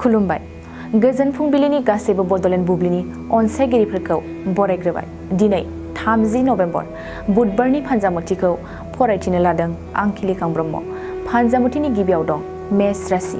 खुलुमबाय। गोजोन फुंबिलिनि गासैबो बड'लेण्ड बुब्लिनि अनसायगिरिफोरखौ बरायग्रोबाय। दिनै 30 नभेम्बर बुधबारनि फान्जामुथिखौ फरायथिनो लादों आं खिलिखां ब्रह्म। फान्जामुथिनि गिबियाव दं मेष राशि।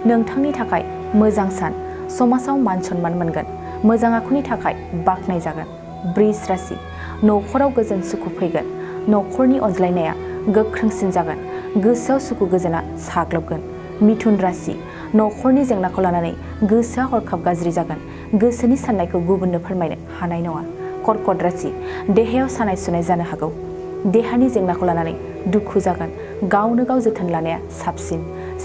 नोंथांनि थाखाय मोजां सान, समाजाव मान सन्मान मोनगोन, मोजां आखुनि थाखाय बाख्नाय जागोन। बृष राशि। न'खराव गोजोन सुखु फैगोन, न'खरनि अनज्लायनाया गोख्रोंसिन जागोन, गोसोआव सुखु गोजोना साग्लोबगोन। मिथुन राशि। न'खरनि जेंनाखौ लानानै गोसोआ हरखाब गाज्रि जागोन, गोसोनि साननायखौ गुबुननो फोरमायनो हानाय नङा। कर्कट राशि। देहायाव सानाय सुनाय जानो हागौ, देहानि जेंनाखौ लानानै दुखु जागोन, गावनो गाव जोथोन लानाया साबसिन।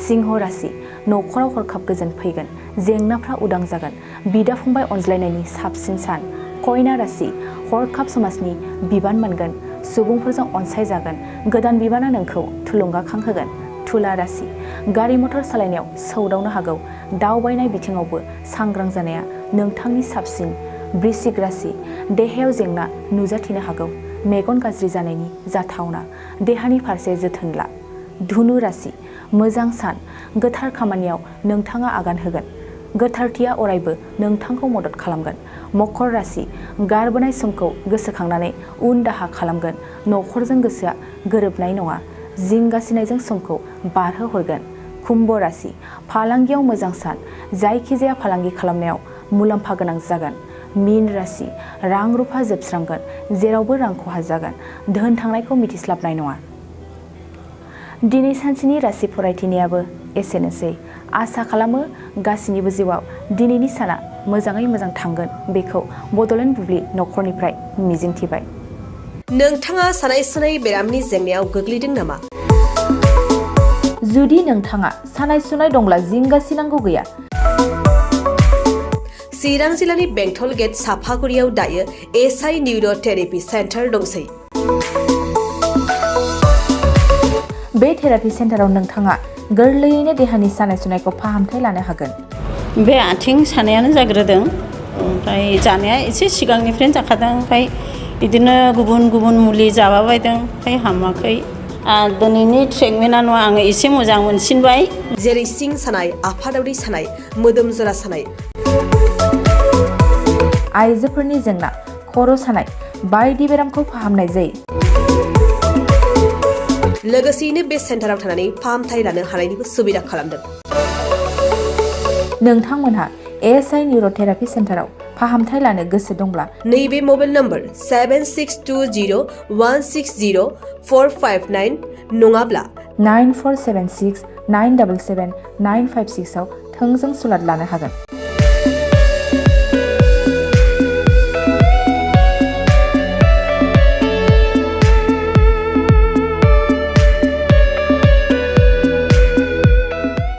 सिंह राशि। न'खराव हरखाब गोजोन फैगोन, जेंनाफ्रा उदां जागोन, बिदा फंबाय अनज्लायनायनि साबसिन सान। कन्या राशि। हरखाब समाजनि बिबान मोनगोन, सुबुंफोरजों अनसायजागोन, गोदान बिबाना नोंखौ थुलुंगाखांहोगोन। तुला राशि। गारि मटर सालायनायाव सौदावनो हागौ, दावबायनाय बिथिङावबो सांग्रां जानाया नोंथांनि साबसिन। वृश्चिक राशि। देहायाव जेंना नुजाथिनो हागौ, मेगन गाज्रि जानायनि जाथावना, देहानि फारसे जोथोन ला। धनु राशि। मोजां सान, गोथार खामानियाव नोंथाङा आगान होगोन, गोथारथिया अरायबो नोंथांखौ मदद खालामगोन। मकर राशि। गारबोनाय समखौ गोसोखांनानै उन दाहा खालामगोन, न'खरजों गोसोआ गोरोबनाय नङा, जिंगासिनायजों समखौ बारहोहरगोन। कुम्भ राशि। फालांगियाव मोजां सान, जायखिजाया फालांगि खालामनायाव मुलाम्फा गोनां जागोन। मीन राशि। रां रुफा जोबस्रांगोन, जेरावबो रां खहा जागोन, धोन थांनायखौ मिथिस्लाबनाय नङा। दिनै सानसेनि राशि फरायथिनायाबो एसेनोसै। आसा खालामो गासिनिबो जिउआव दिनैनि साना मोजाङै मोजां थांगोन, बेखौ बड'लेण्ड बुब्लि न'खरनिफ्राय मिजिंथिबाय। नोंथाङा सानाय सुनाय बेरामनि जेंनायाव गोग्लैदों नामा? जुदि नोंथाङा सानाय सुनाय दंब्ला जिंगासिनांगौ गैया। चिरां जिल्लानि बेंटल गेट साफागुरियाव दायो एसआइ निउर' थेरापि सेन्टार दंसै। बे थेरापि सेन्टाराव नोंथाङा गोरलैयैनो देहानि सानाय सुनायखौ फाहामथाय लानो हागोन। बे आथिं सानायानो जाग्रोदों, ओमफ्राय जानाया एसे सिगांनिफ्रायनो जाखादों, ओमफ्राय बिदिनो गुबुन गुबुन मुलि जाबाबायदों, ओमफ्राय हामाखै। दिनैनि ट्रिटमेन्टआ नङा, आङो एसे मोजां मोनसिनबाय। जेरै सिं सानाय, आफादावरि सानाय, मोदोम जरा सानाय, आइजोफोरनि जेंना, खर' सानाय बायदि बेरामखौ फाहामनाय जायो। लोगोसेयैनो बे सेन्टाराव थानानै फाहामथाय लानो हानायनिबो सुबिदा खालामदों। नोंथांमोनहा एसआइ निउर' थेरापि सेन्टाराव फाहामथाय लानो गोसो दंब्ला नैबे मबाइल नम्बर 7620160459 नङाब्ला 9476977956 आव थोंजों सुलाद लानो हागोन।